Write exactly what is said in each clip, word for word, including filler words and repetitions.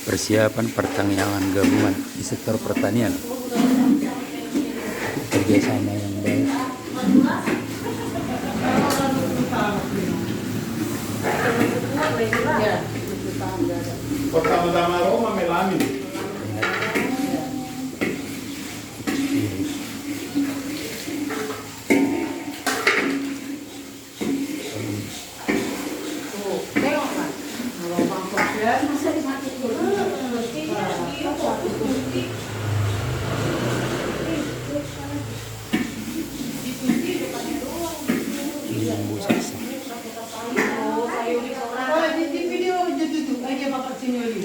Persiapan pertangiangan gabungan di sektor pertanian. Kerjasama yang baik. Pertama-tama Roma melami.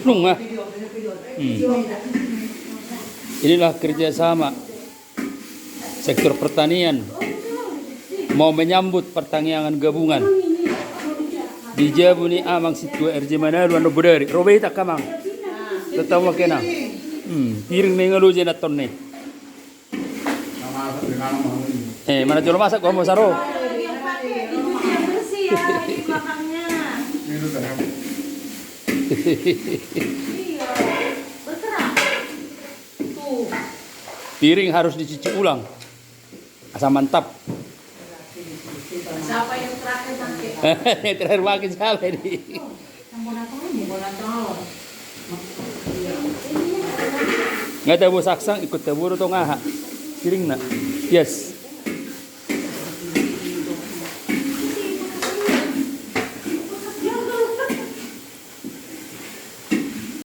Nunga. Hmm. Inilah kerjasama sektor pertanian mau menyambut pertangiangan gabungan di jabu ni amang sintua R J Manalu, anu bodari. Ro be hita, amang. Tetap oke na. Hmm, piring na ingalo je na tonne. Eh, mana jolo masak gua mau saro. Piring harus dicuci ulang. Asa mantap. Siapa yang terakhir pakai? Yang terakhir pakai siapa ini? Nga tabo saksang, ikut tabo do tong aha. Piring na. Yes.